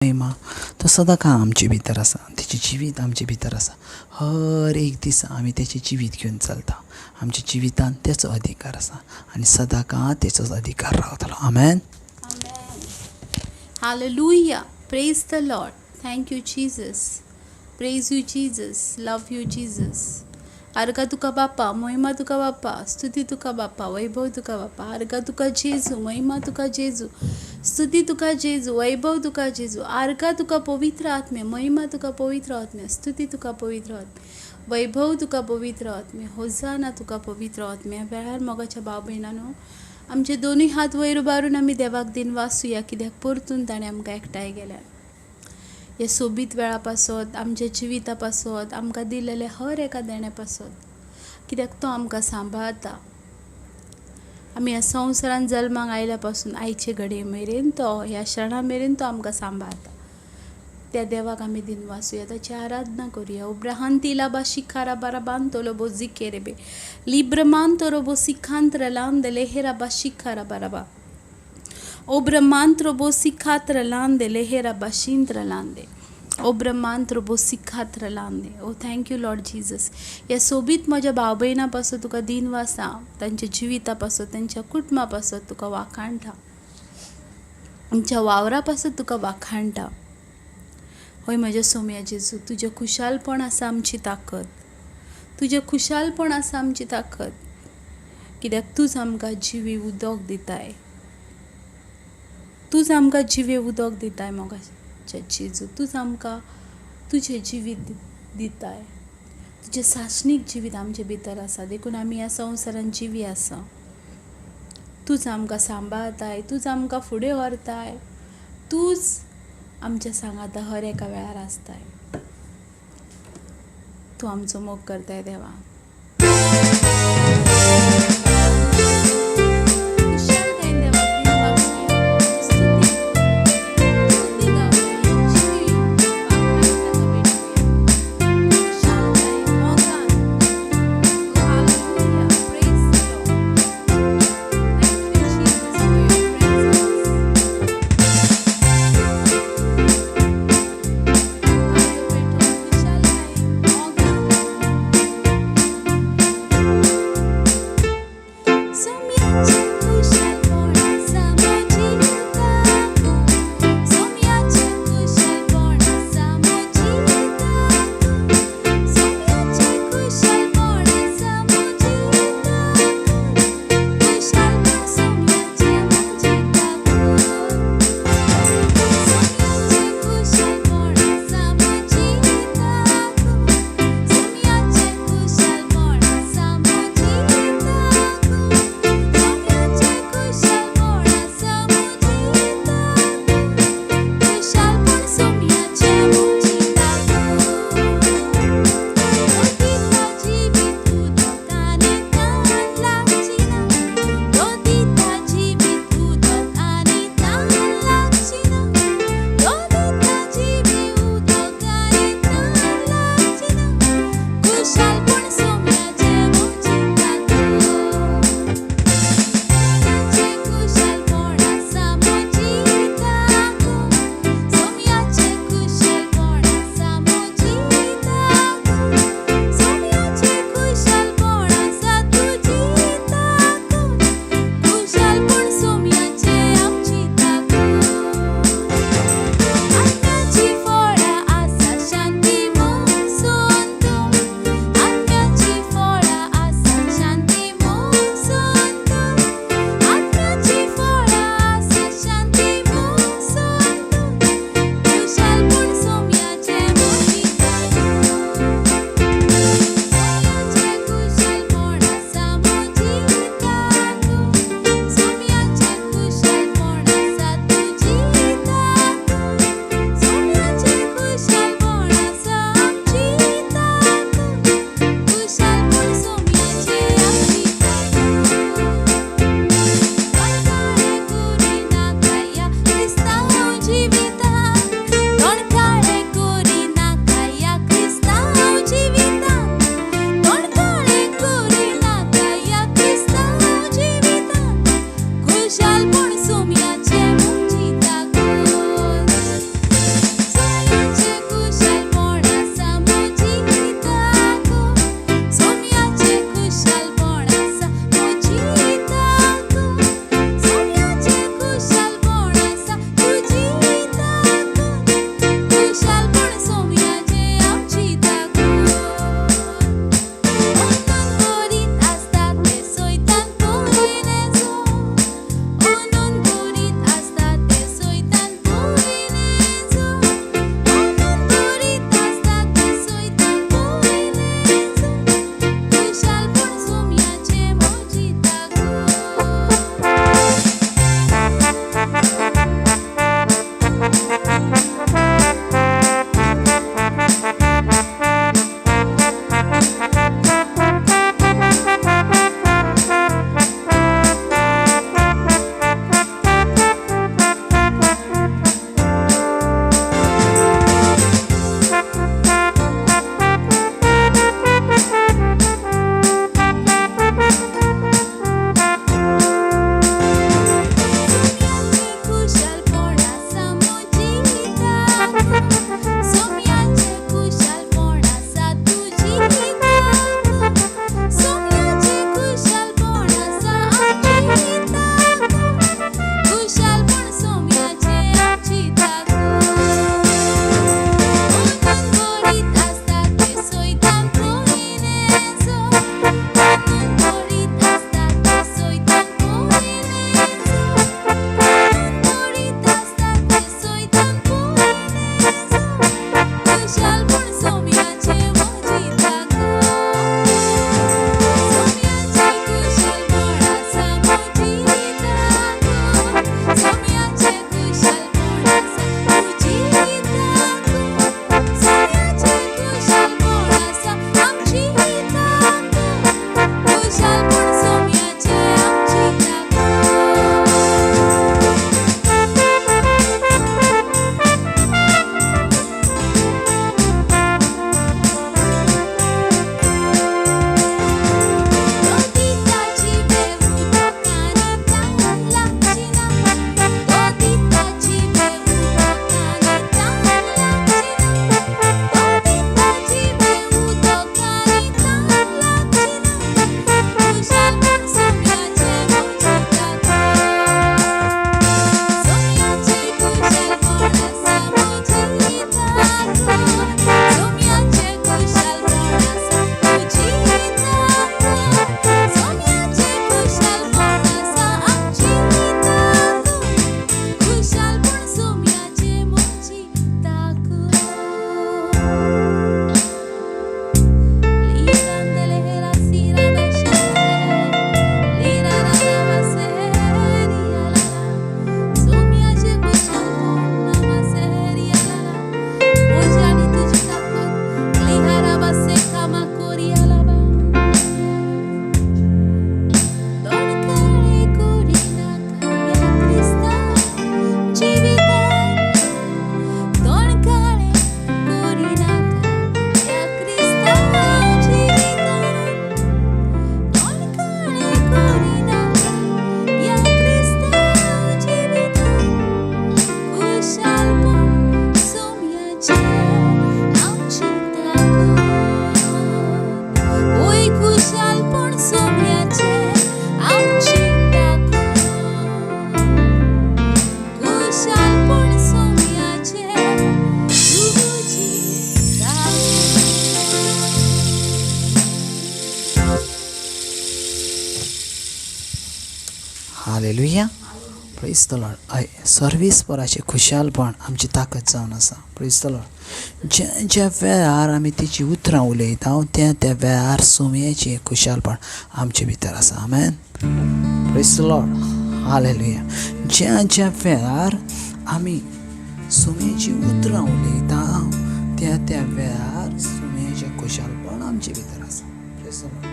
महिमा तो सदांकाळ आमचे भितर आसा, तेचे जिवीत आमचे भितर आसा. हर एक दीस आमी तेचे जिवीत घेवन चलता. आमच्या जिवितान तेचो अधिकार आसा आनी सदांकाळ तेचोच अधिकार रावतलो. आमेन. Hallelujah. Praise the Lord. Thank you Jesus. Praise you Jesus. Love you Jesus. आर्गा तुका बापा, महिमा तुका बापा, स्तुती तुका बापा, वैभव तुका बापा. आर्गा तुका जेजू, महिमा तुका जेजू, स्तुती तुका जेजू, वैभव तुका जेजू. आर्गा तुका पवित्र आत्मे, महिमा तुका पवित्र आत्मे, स्तुती तुका पवित्र आत्मे, वैभव तुका पवित्र आत्मे, होजाना तुका पवित्र आत्मे. ह्या वेळार मोगाच्या भाव भयणांनो, आमचे दोनूय हात वयर उबारून आमी देवाक दिनवासूया, कित्याक परतून ताणें आमकां एकठांय केल्या. ह्या सोबीत वेळा पासत, आमच्या जिविता पासत, आमकां दिलेले हर एका देण्या पासत, कित्याक तो आमकां सांबाळता. आमी ह्या संवसारांत जल्माक आयल्या पासून आयचे घडये मेरेन तो, ह्या क्षणा मेरेन तो आमकां सांबाळता. त्या देवाक आमी दिनवासूया, ताची आराधना करुया. उब्राहांतिला बाशिखारा बाराबांतोलो बो जिकेरेबे लिब्रमांतोरो बो सिखांत्र लांदे लेहेरा बाशिखारा बाराबा ओ ब्रह्मांत्रो बो सिखात्र लांदे लेहेरा बाशिंत्र लांदे ओ ब्रह्मांत्रो बो सिखात्र लांदे. ओ thank you Lord Jesus. ह्या सोबीत म्हज्या भाव भयणां पासत तुका दिनवासा, तांच्या जिविता पासत, तांच्या कुटुंबा पासत तुका वाखाणटा, तांच्या वावरा पासत तुका वाखाणटा. हय म्हज्या सोम्या जेजू, तुजें खुशालपण आसा आमची ताकद, तुजें खुशालपण आसा आमची ताकद, कित्याक तूंच आमकां जिवी उदक दिताय, तूंच आमकां जिवे उदक दिताय मोगाच्या जेजू, तूंच आमकां तुजें जिवीत दिताय, तुजें सासणीक जिवीत आमचे भितर आसा, देखून आमी ह्या संवसारांत जिवी आसा. तूंच आमकां सांबाळताय, तूंच आमकां फुडें व्हरताय, तूंच आमच्या सांगाता हर एका वेळार आसताय. तूं आमचो मोग करताय देवा. खुशालकायेन देवाक दिनवासूया, स्तुती स्तुती गावया, जिवी वाखाण ताका भेटोवया. खुशालकायेन, मोगान. Hallelujah. Praise the Lord. Thank you Jesus for your presence. कार्य पेटोवन खुशालकायेन, मोगान. Hallelujah, praise the Lord. हय, सर्वेस्पराचें खुशालपण आमची ताकद जावन आसा. Praise the Lord. ज्या ज्या वेळार आमी तेची उतरां उलयता त्या त्या वेळार सोम्याचें खुशालपण आमचे भितर आसा. आमेन. Praise the Lord. Hallelujah. ज्या ज्या वेळार आमी सोम्याची उतरां उलयता त्या त्या वेळार सोम्याचें खुशालपण आमचे भितर आसा. Praise the Lord.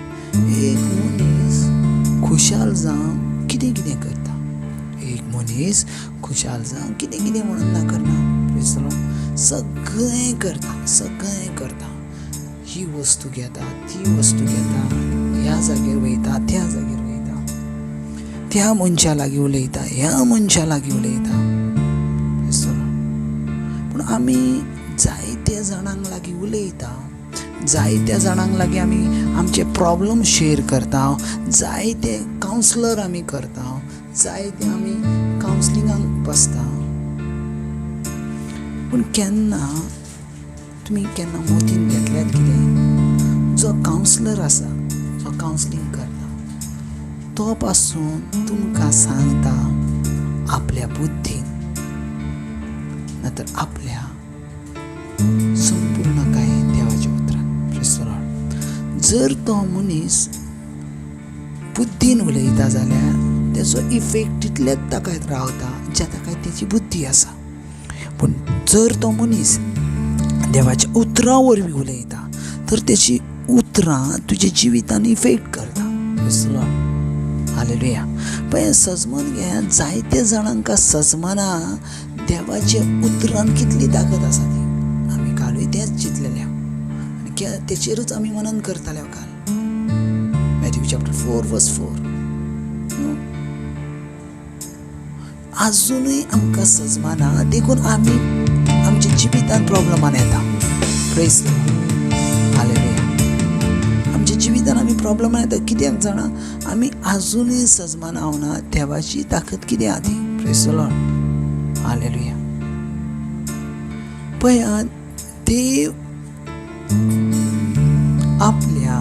एक मनीस खुशाल जावन कितें कितें करता, एक मनीस खुशाल जावन कितें कितें म्हणून ना करना. Praise the Lord. सगळें करता, सगळें करता. ही वस्तू घेता, ती वस्तू घेता, ह्या जाग्यार वयता, त्या जाग्यार वयता, त्या मनशा लागीं उलयता, ह्या मनशा लागीं उलयता. पूण आमी जायत्या जाणांक लागीं उलयता, जायत्या जाणांक लागीं आमी आमचे प्रॉब्लम शेयर करता, जायते कावन्सलर आमी करता, जायते आमी कावन्सलिंगाक बसता. पूण केन्ना तुमी केन्ना मोतीन घेतल्यात कितें, जो कावन्सलर आसा, जो कावन्सलींग करता, तो पासून तुमकां सांगता आपल्या बुद्धीन ना तर आपल्या संपूर्ण काय देवाच्या उतरान. Praise the Lord. जर तो मनीस बुद्धीन उलयता जाल्यार तेचो इफेक्ट तितलेच ताका रावता ज्या ताका तेची बुद्धी आसा. पूण जर तो मनीस देवाच्या उतरां वरवीं उलयता तर तेची उतरां तुज्या जिवितान इफेक्ट करता. Praise the Lord. Hallelujah. पळय सजमन घेयात, जायते जाणांक सजमना देवाच्या उतरान कितली ताकद आसा ती. आमी कालूय तेंच चिंतलेलें आनी तेचेरूच आमी मनन करताले काल. Matthew chapter 4 verse 4. आजुनूय आमकां सजमाना, देखून आमी आमच्या जिवितान प्रॉब्लमान येता. Praise the Lord. Hallelujah. आमच्या जिवितान आमी प्रॉब्लमान येता कित्याक जाणा, आमी आजुनूय सजमाना ना देवाची ताकद कितें आहा ती. Praise the Lord. Hallelujah. पळयात, देव आपल्या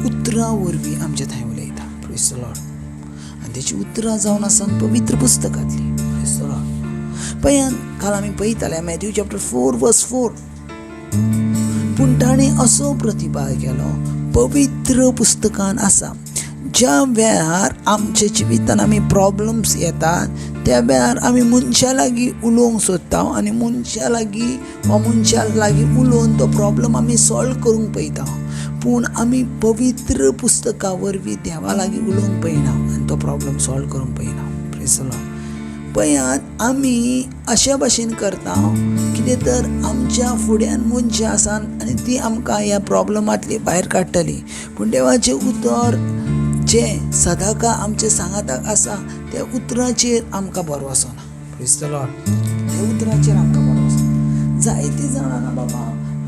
उतरां वरवीं आमच्या थंय उलयता. Praise the Lord. आनी तेची उतरां जावन आसा पवित्र पुस्तकांतली. Praise the Lord. पळयात, काल आमी पळयताले मॅथ्यू चॅप्टर 4 वर्स 4. पूण ताणें असो प्रतिभाग केलो, पवित्र पुस्तकान आसा, ज्या वेळार आमच्या जिवितान आमी प्रॉब्लम्स येतात त्या वेळार आमी मनशा लागीं उलोवंक सोदता आनी मनशा लागीं वा मनशा लागीं उलोवन तो प्रॉब्लम आमी सॉल्व करूंक पळयता. पूण आमी पवित्र पुस्तका वरवीं देवा लागीं उलोवंक पळयना आनी तो प्रॉब्लम सॉल्व करूंक पळयना. Praise the Lord. पळयात, आमी अशा भाशेन करता कितें तर आमच्या फुड्यान मनशां आसा आनी ती आमकां ह्या प्रॉब्लमांतली भायर काडटली. पूण देवाचें उतर जें सदांकाळ आमच्या सांगाताक आसा त्या उतराचेर आमकां भरवसो ना. Praise the Lord. त्या उतराचेर आमकां भरवसो ना. जायते जाणां ना बाबा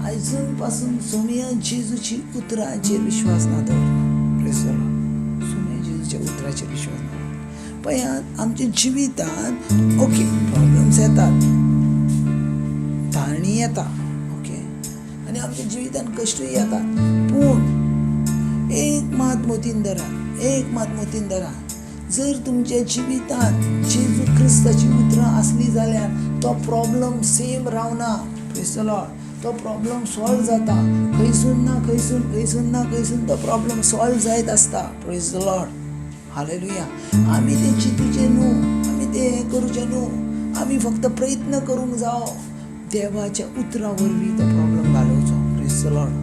आयजून पासून सोम्या जेजूची उतरांचेर विश्वास ना दवरना. Praise the Lord. सोम्या जेजूच्या उतराचेर विश्वास ना. पळयात, आमच्या जिवितांत ओके प्रॉब्लम्स येतात, ताळणी येता, ओके, आनी आमच्या जिवितांत कश्टूय येतात. पूण एक मात मोतीन धरात, एक मात मोतीन धरात, जर तुमच्या जिवितांत जेजू क्रिस्ताची उतरां आसली जाल्यार तो प्रॉब्लम सेम रावना. Praise the Lord. तो प्रॉब्लम सॉल्व जाता, खंयसून ना खंयसून, खंयसून ना खंयसून तो प्रॉब्लम सॉल्व जायत आसता. Praise the Lord. Hallelujah. आमी ते चिंतूचे न्हू, आमी ते हें करूचें न्हू, आमी फक्त प्रयत्न करूंक जावो देवाच्या उतरां वरवीं तो प्रॉब्लम घालोवचो. Praise the Lord.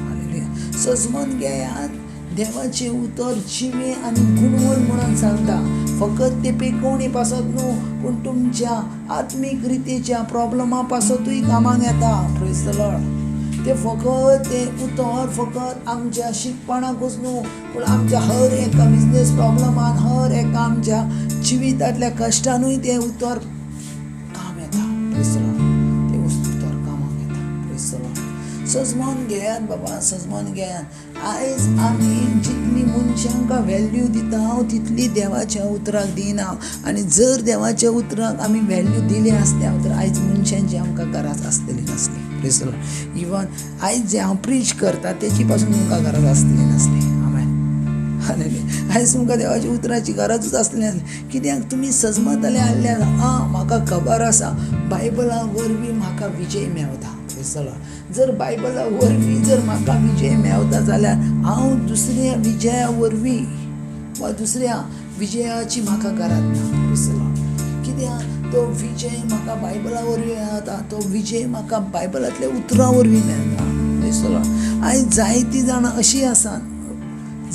Hallelujah. सजमन घेयात, देवाचें उतर जिवें आनी गुणवल म्हणून सांगता. फकत ते पेकोवणी पासत न्हू, पूण तुमच्या आत्मीक रितीच्या प्रॉब्लमा पासतूय कामाक येता. Praise the Lord. ते फकत तें उतर फकत आमच्या शिकपणाकूच न्हू, पूण आमच्या हर एका बिजनेस प्रॉब्लमान, हर एका आमच्या जिवितांतल्या कश्टानूय तें उतर काम येता. Praise the Lord. तें उतर कामाक येता. Praise the Lord. सजमन घेयात बाबा, सजमन घेयात. आयज आमी जितली मनशांक व्हॅल्यू दिता तितली देवाच्या उतराक दिना. आनी जर देवाच्या उतराक आमी व्हॅल्यू दिली आसल्या तर आयज मनशांची आमकां गरज आसतली नासली. Praise the Lord. Even आयज जें हांव प्रीच करता तेची पासून तुमकां गरज आसतली नासली. आमेन. हालेलुया. आयज तुमकां देवाच्या उतराची गरजूच आसली कित्याक तुमी सजमतले आहल्या. आं, म्हाका खबर आसा बायबला वरवीं म्हाका विजय मेवता. जर बायबला वरवीं जर म्हाका विजय मेवता जाल्यार हांव दुसऱ्या विजया वरवीं वा दुसऱ्या विजयाची म्हाका गरज ना. कित्याक तो विजय म्हाका बायबला वरवीं मेळटा, तो विजय म्हाका बायबलांतल्या उतरां वरवीं मेळटा. आयज जायतीं जाणां अशीं आसात,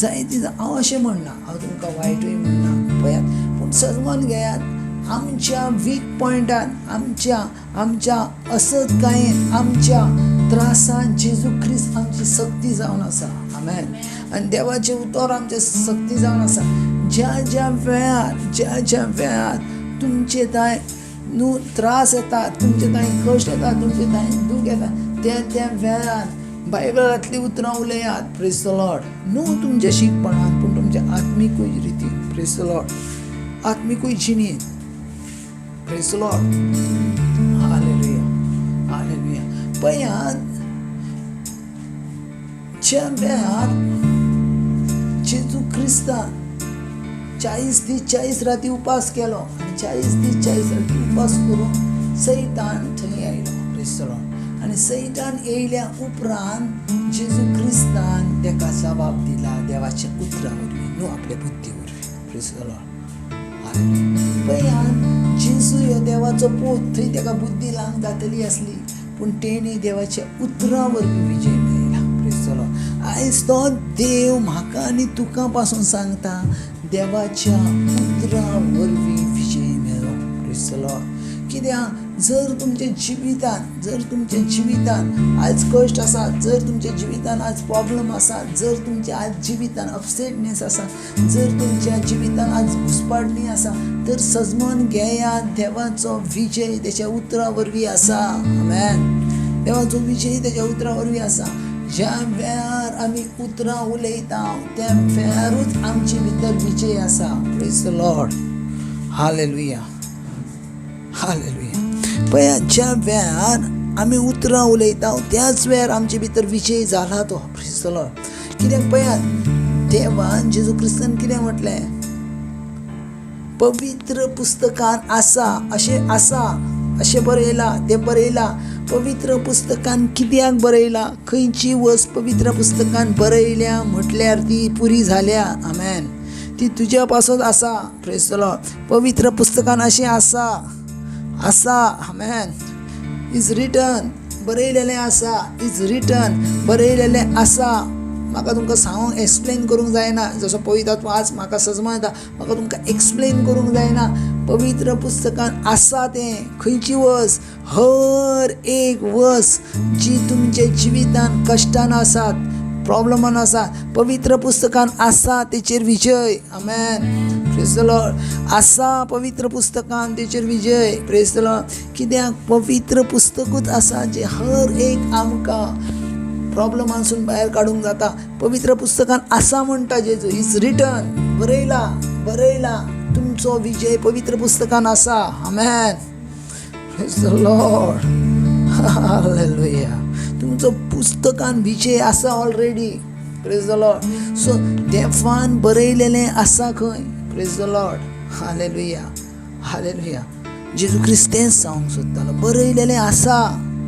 जायतीं जाणां, हांव अशें म्हणना, हांव तुमकां वायटूय म्हणना, पळयात, पूण सजमन घेयात आमच्या वीक पॉयंटान, आमच्या आमच्या असतकायेन, आमच्या त्रासान जेजू क्रिस्त आमची सक्ती जावन आसा. आमेन. आनी देवाचें उतर आमचें सक्ती जावन आसा. ज्या ज्या वेळार, ज्या ज्या वेळार तुमचे तांय न्हू त्रास येता, तुमचे तांय कश्ट येता, तुमचे तांय दूख येता, त्या त्या वेळार बायबलांतलीं उतरां उलयात. प्रेज the Lord. न्हू तुमच्या शिकपणान, पूण तुमच्या आत्मिकूय रितीन. प्रेज the Lord. आत्मिकूय जिणेन. Praise the Lord. Hallelujah, hallelujah. पळयात, ज्या वेळार जेजू क्रिस्तान 40 दीस 40 राती उपास केलो आनी 40 दीस 40 राती उपास करून सैतान थंय आयलो. प्रेज the Lord. आनी सैतान येयल्या उपरांत जेजू क्रिस्तान तेका जबाब दिला देवाच्या उतरा वरवीं, न्हू आपल्या बुद्धी वरवीं. Praise the Lord. हालेलुया. पळयात, जेजू ह्यो देवाचो पूत, थंय तेका बुद्धी लांग जातली आसली, पूण तेणी देवाच्या उतरा वरवीं विजय मेळयला. Praise the Lord. आयज तो देव म्हाका आनी तुका पासून सांगता, देवाच्या उतरा वरवीं विजय मेळो. Praise the Lord. कित्याक जर तुमच्या जिवितान, जर तुमच्या जिवितान आज कश्ट आसा, जर तुमच्या जिवितान आज प्रॉब्लम आसा, जर तुमच्या आज जिवितान अपसेटनेस आसा, जर तुमच्या जिवितान आज घुसपाटणी आसा, तर सजमन घेयात देवाचो विजय तेच्या उतरा वरवीं आसा. आमेन. देवाचो विजय तेच्या उतरा वरवीं आसा. ज्या वेळार आमी उतरां उलयता त्या वेळारूच आमचे भितर विजय आसा. Praise the Lord. Hallelujah, hallelujah. पळयात, ज्या वेळार आमी उतरां उलयता त्याच वेळार आमचे भितर विजय जाला तो. Praise the Lord. कित्याक पळयात, देवान जेजू क्रिस्तान कितें म्हटलें, पवित्र पुस्तकान आसा, अशें आसा, अशें बरयलां, तें बरयलां. पवित्र पुस्तकान कित्याक बरयलां, खंयची वस्त पवित्र पुस्तकान बरयल्या म्हटल्यार ती पुरी जाल्या. आमेन. ती तुज्या पासत आसा. Praise the Lord. पवित्र पुस्तकान अशें आसा, आसा. आमेन. Is written, बरयलेलें आसा. Is written, बरयलेलें आसा. म्हाका तुमकां सांगूंक, एक्सप्लेन करूंक जायना. जसो पवित्र आत्मा आज म्हाका सजमा येता, म्हाका तुमकां एक्सप्लेन करूंक जायना. पवित्र पुस्तकान आसा तें. खंयची वस्त, हर एक वस्त जी तुमच्या जिवितान कश्टान आसात, प्रॉब्लमान आसा, पवित्र पुस्तकान आसा तेचेर विजय. आमेन. Praise the Lord. आसा पवित्र पुस्तकान तेचेर विजय. Praise the Lord. कित्याक पवित्र पुस्तकूच आसा जें हर एक आमकां प्रॉब्लमांसून भायर काडूंक जाता. पवित्र पुस्तकान आसा म्हणटा जेजू, is written, बरयला, बरयला. तुमचो विजय पवित्र पुस्तकान आसा. आमेन. Praise the Lord. हालेलुया. तुमचो पुस्तकान विजय आसा already. Praise the Lord. So देवान बरयलेलें आसा खंय. Praise the Lord. Hallelujah, hallelujah. जेजू क्रिस्त तेंच सांगूंक सोदतालो, बरयलेलें आसा.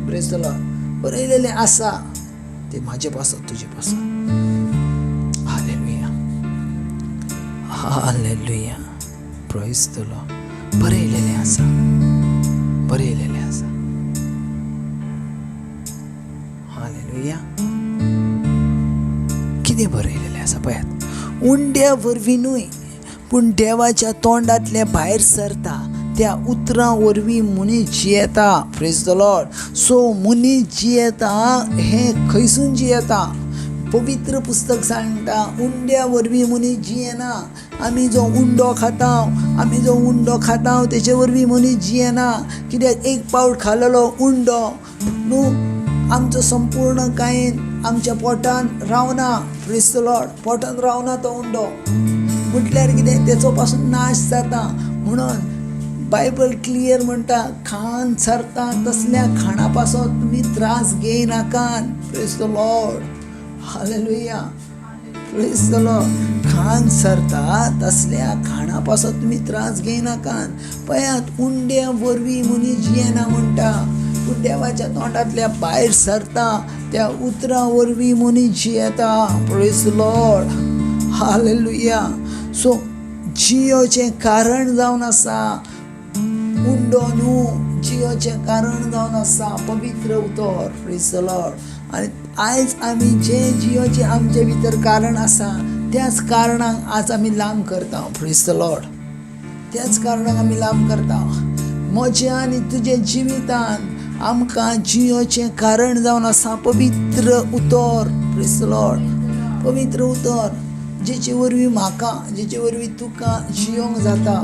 Praise the Lord. बरयलेलें आसा, ते म्हाजे पासत, तुजे पासत. Hallelujah, hallelujah. Praise the Lord. बरयलेलें आसा, बरयलेलें आसा. हालेलुया. कितें बरयलेलें आसा पळयात, उंड्या वरवीं न्हय, पूण देवाच्या तोंडांतलें भायर सरता त्या उतरां वरवीं मनीस जियेता. Praise the Lord. सो मनीस जियेता हें खंयसून जियेता? पवित्र पुस्तक सांगता, उंड्या वरवीं मनीस जियेना. आमी जो उंडो खाता, आमी जो उंडो खाता तेचे वरवीं मनीस जियेना. कित्याक एक पावट खालेलो उंडो न्हू आमचो संपूर्ण कायेन आमच्या पोटान रावना. Praise the Lord. पोटान रावना तो उंडो, म्हटल्यार कितें, तेचो पासून नाश जाता. म्हणून बायबल क्लियर म्हणटा, खाण सरता तसल्या खाणा पासून तुमी त्रास घेयनाकात. Praise the Lord. Hallelujah. प्रेज the Lord. खाण सरता तसल्या खाणा पासत तुमी त्रास घेयनाकात. पळयात, उंड्या वरवीं मनीस जियेना म्हणटा, पूण देवाच्या तोंडांतल्या भायर सरता त्या उतरां वरवीं मनीस जियेता. Praise the Lord, hallelujah. So जियोचें कारण जावन आसा उंडो न्हू, जियोचें कारण जावन आसा पवित्र उतर. Praise the Lord. आनी आयज आमी जें जियोचें आमचे भितर कारण आसा त्याच कारणाक आज आमी लांब करता. प्रेज the Lord. त्याच कारणाक आमी लांब करता. म्हज्या आनी तुज्या जिवितान आमकां जियोचें कारण जावन आसा पवित्र उतर. प्रेज the Lord. पवित्र उतर जेचे वरवीं म्हाका, जेचे वरवीं तुका जियोंक जाता,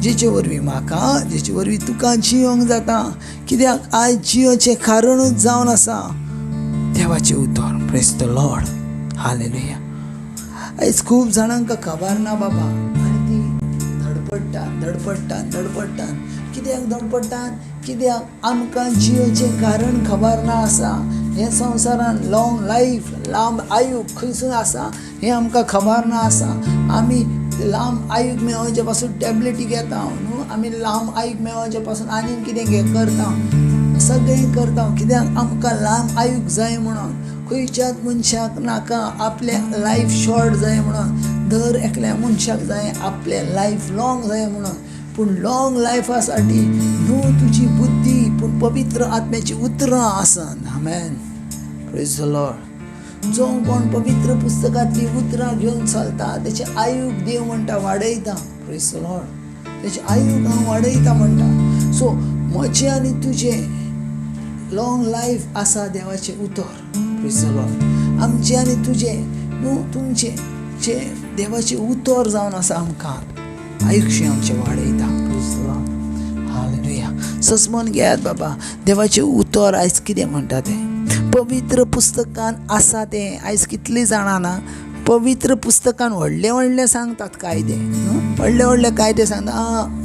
जेचे वरवीं म्हाका, जेचे वरवीं तुका जियोंक जाता. कित्याक आयज जियोचें कारणूच जावन आसा देवाचें उतर. Praise the Lord, hallelujah. आयज खूब जाणांक खबर ना बाबा, आनी ती धडपडटात धडपडटात धडपडटात. कित्याक धडपडटात? कित्याक आमकां जियोचें कारण खबर ना आसा. हे संवसारान लॉंग लायफ, लांब आयु खंयसून आसा हें आमकां खबर ना आसा. आमी लांब आयूक मेळोवचे पासून टॅबलेटी घेता न्हू, आमी लांब आयूक मेळोवचे पासून आनीक कितें करता, सगळें करता. कित्याक आमकां लांब आयूक जाय म्हणून. खंयच्याच मनशाक नाका आपलें लायफ शॉर्ट जाय म्हणून. दर एकल्या मनशाक जाय आपलें लायफ लॉंग जाय म्हणून. पूण लॉंग लायफा साठी न्हू तुजी बुद्धी, पूण पवित्र आत्म्याची उतरां आसन. आमेन. Praise the Lord. जो कोण पवित्र पुस्तकांतली उतरां घेवन चलता तेचे आयूक देव म्हणटा वाडयता. Praise the Lord. तेचे आयूक हांव वाडयता म्हणटा. सो म्हजें आनी तुजें लॉंग लायफ आसा देवाचें उतर. Praise the Lord. आमचें आनी तुजें न्हू तुमचें जें देवाचें उतर जावन आसा आमकां आयुश्य आमचें वाडयता. Praise the Lord, hallelujah. सजमन घेयात बाबा, देवाचें उतर आयज कितें म्हणटा तें पवित्र पुस्तकान आसा तें. आयज कितलीं जाणां ना पवित्र पुस्तकान व्हडले व्हडले सांगतात कायदे न्हू, व्हडले व्हडले कायदे सांगता,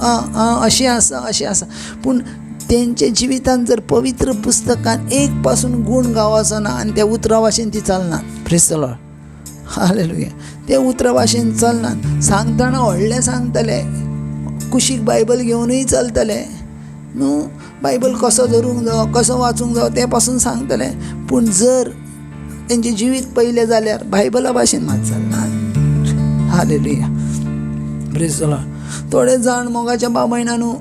आ आ अशें आसा अशें आसा. पूण तेंच्या जिवितान जर पवित्र पुस्तकान एक पासून गूण गावचो ना आनी त्या उतरा भाशेन ती चलना. Praise the Lord, hallelujah. ते उतरा भाशेन चलनात. सांगतना व्हडलें सांगतले, कुशीक बायबल घेवनूय चलतले न्हू, बायबल कसो धरूंक जावो कसो वाचूंक जावो तें पासून सांगतले. पूण जर तेंचें जिवीत पयलें जाल्यार बायबला भाशेन मात चलना. हालेलुया. Praise the Lord. थोडे जाण मोगाच्या भाव भयणां न्हू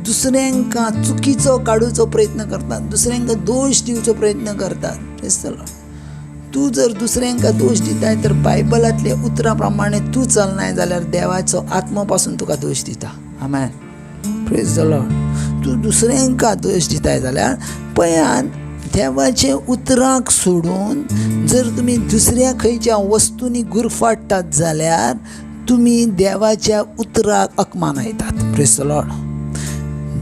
दुसऱ्यांका चुकीचो काडूचो प्रयत्न करतात, दुसऱ्यांका दोश दिवचो प्रयत्न करतात. Praise the Lord. तूं जर दुसऱ्यांका दोश दिताय तर बायबलांतल्या उतरां प्रमाणे तूं चलनाय जाल्यार देवाचो आत्मो पासून तुका दोश दिता. आमेन. Praise the Lord. तूं दुसऱ्यांका दोश दिताय जाल्यार पळयात देवाचे उतरांक सोडून जर तुमी दुसऱ्या खंयच्या वस्तूंनी गुरफाट्टात जाल्यार तुमी देवाच्या उतराक अकमानायतात. Praise the Lord.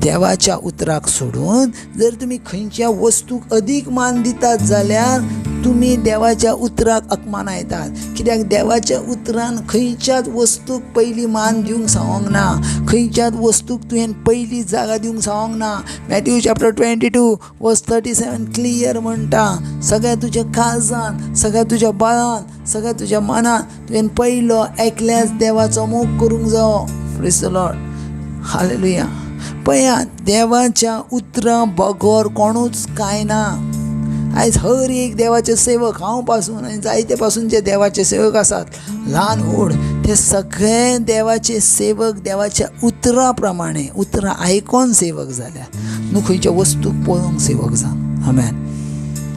देवाच्या उतराक सोडून जर तुमी खंयच्या वस्तूक अदीक मान दितात जाल्यार तुमी देवाच्या उतराक अकमानायतात. कित्याक देवाच्या उतरान खंयच्याच वस्तूक पयली मान दिवंक सांगोंक ना, खंयच्याच वस्तूक तुवें पयली जागा दिवंक सांगोंक ना. Matthew chapter 22 verse 37 clear म्हणटा, सगळ्या तुज्या काळजान, सगळ्या तुज्या बळान, सगळ्या तुज्या मनान तुवें पयलो एकल्याच देवाचो मोग करूंक जावो. Praise the Lord, hallelujah. पळयात देवाच्या उतरां बगर कोणूच कांय ना. आयज हर एक देवाचे सेवक, हांव पासून आनी जायते पासून जे देवाचे सेवक आसात ल्हान व्हड, ते सगळे देवाचे सेवक देवाच्या उतरां प्रमाणे उतरां आयकोन सेवक जाल्यात न्हू खंयच्या वस्तूक पळोवंक सेवक जावन. आमेन.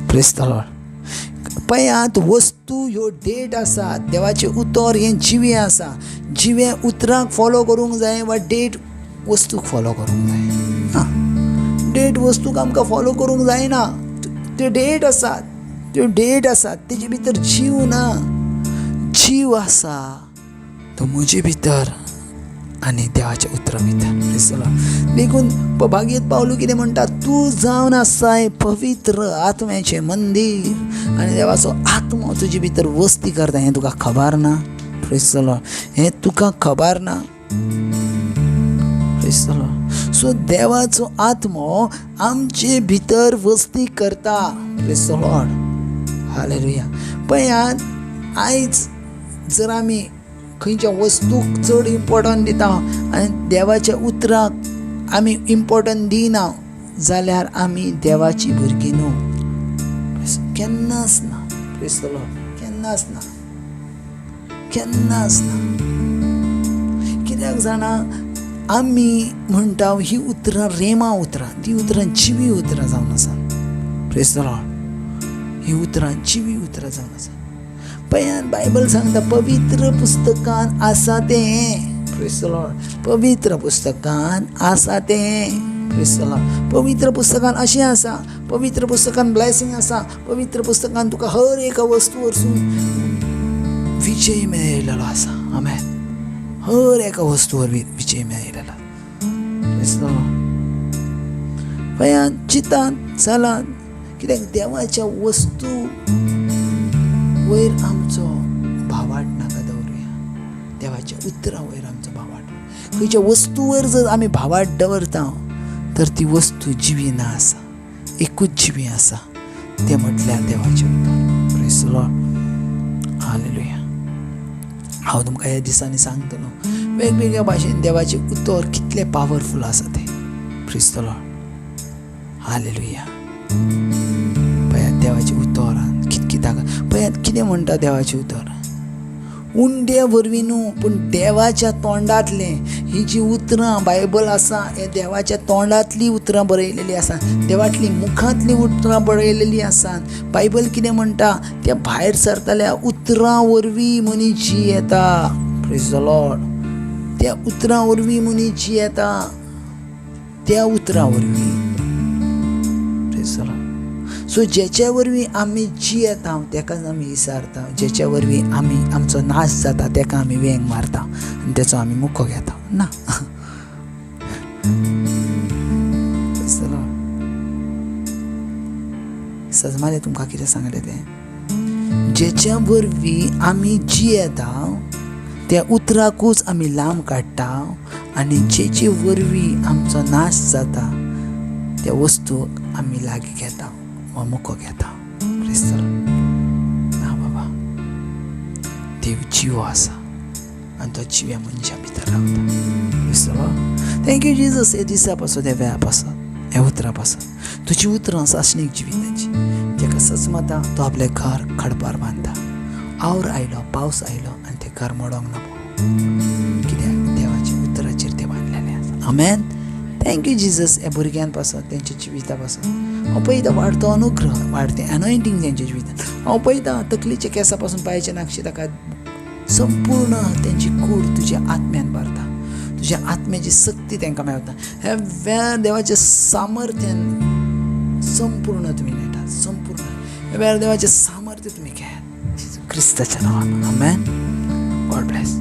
Praise the Lord. पळयात वस्तू ह्यो डेट आसात, देवाचें उतर हें जिवें आसा. जिवें उतरांक फॉलो करूंक जाय वा डेट वस्तूक फॉलो करूंक जाय? ना, डेट वस्तूक आमकां फॉलो करूंक जायना. त्यो डेट आसात, त्यो डेट आसात, तेजे भितर जीव ना. जीव आसा तो म्हजे भितर आनी देवाच्या उतरा भितर. देखून भागीत पावलू कितें म्हणटा, तूं जावन आसाय पवित्र आत्म्याचें मंदीर आनी देवाचो आत्मो तुजे भितर वस्ती करता हें तुका खबर ना. Praise the Lord. हें तुका खबर ना. Praise the Lord. सो देवाचो आत्मो आमचे भितर वस्ती करता. Praise the Lord, hallelujah. पळयात आयज जर आमी खंयच्या वस्तूक चड इम्पोर्टंट दिता आनी देवाच्या उतराक आमी इम्पोर्टंट दिना जाल्यार आमी देवाची भुरगीं न्हू, केन्नाच ना. प्रेज the Lord. केन्नाच ना, केन्नाच ना. कित्याक जाणा, आमी म्हणटा ही उतरां रेमा उतरां, ती उतरां जिवी उतरां जावन आसा. प्रेज the Lord. ही उतरां जिवी उतरां जावन आसा. पळयात बायबल सांगता पवित्र पुस्तकान आसा तें. प्रेज the Lord. पवित्र पुस्तकान आसा तें. प्रेज the Lord. पवित्र पुस्तकान अशें आसा, पवित्र पुस्तकान ब्लेसिंग आसा, पवित्र पुस्तकान तुका हर एका वस्तू वरसून विजय मेळयलेलो आसा. आमेन. हर एका वस्तू वरवीं विजय मेळयलेलो. Praise the Lord. पळयात चिंतात चलात, कित्याक देवाच्या वस्तू वयर आमचो भावाट नाका दवरुया, देवाच्या उतरां वयर आमचो भावाट. खंयच्या वस्तू वयर जर आमी भावाट दवरता तर ती वस्तू जिवी ना आसा, एकूच जिवी आसा, तें म्हटल्यार देवाचें उतर. Praise the Lord. हालेलुया. हांव तुमकां ह्या दिसांनी सांगतलो वेगवेगळ्या भाशेन देवाचें उतर कितलें पावरफूल आसा तें. Praise the Lord. हालेलुया. पळयात देवाचें उतरान कितकी ताकद. पळयात कितें म्हणटा देवाचें उतर, उंड्या वरवीं न्हू पूण देवाच्या तोंडांतलें. ही जी उतरां बायबल आसा हे देवाच्या तोंडांतलीं उतरां बरयलेलीं आसा, देवातलीं मुखांतलीं उतरां बरयलेलीं आसा. बायबल कितें म्हणटा, त्या भायर सरतल्या उतरां वरवीं मनीस जियेता. Praise the Lord. त्या उतरां वरवीं मनीस जियेता, त्या उतरां वरवीं. Praise the Lord. सो जेच्या वरवीं आमी जियेता तेकाच आमी विसारता, जेच्या वरवीं आमी आमचो नाश जाता तेका आमी वेंग मारता आनी तेचो आमी मुखो घेता ना. सजमालें तुमकां कितें सांगलें तें, जेच्या वरवीं आमी जियेता त्या उतराकूच आमी लांब काडटा आनी जेचे वरवीं आमचो नाश जाता त्या वस्तूक आमी लागीं घेता वा मुखो घेता. Praise the Lord. ना बाबा, देव जिवो आसा आनी तो जिव्या मनशा भितर रावता. Praise the Lord. Thank you Jesus. हे दिसा पासत, ह्या वेळा पासत, ह्या उतरां पासत, तुजी उतरां सासणीक जिविताची. ताका सजमता तो आपलें घर खडपार बांदता. आवर आयलो, पावस आयलो आनी तें घर मोडोंक ना, कित्याक देवाच्या उतराचेर तें बांदलेलें आसा. आमेन. Thank you Jesus. ह्या भुरग्यां पासत, तेंच्या जिविता पासत हांव पळयता वाडतो अनुग्रह, वाडतें एनॉयंटींग तेंच्या जिवितान. हांव पळयता तकलेच्या केंसा पासून पांयच्या नाक्षी ताका संपूर्ण तेंची कूड तुज्या आत्म्यान भरता, तुज्या आत्म्याची सक्ती तांकां मेळटा. ह्या वेळार देवाच्या सामर्थ्यान संपूर्ण तुमी मेळटा, संपूर्ण ह्या वेळार देवाचें सामर्थ्य तुमी घेयात क्रिस्ताच्या नांवान. आमेन. God bless.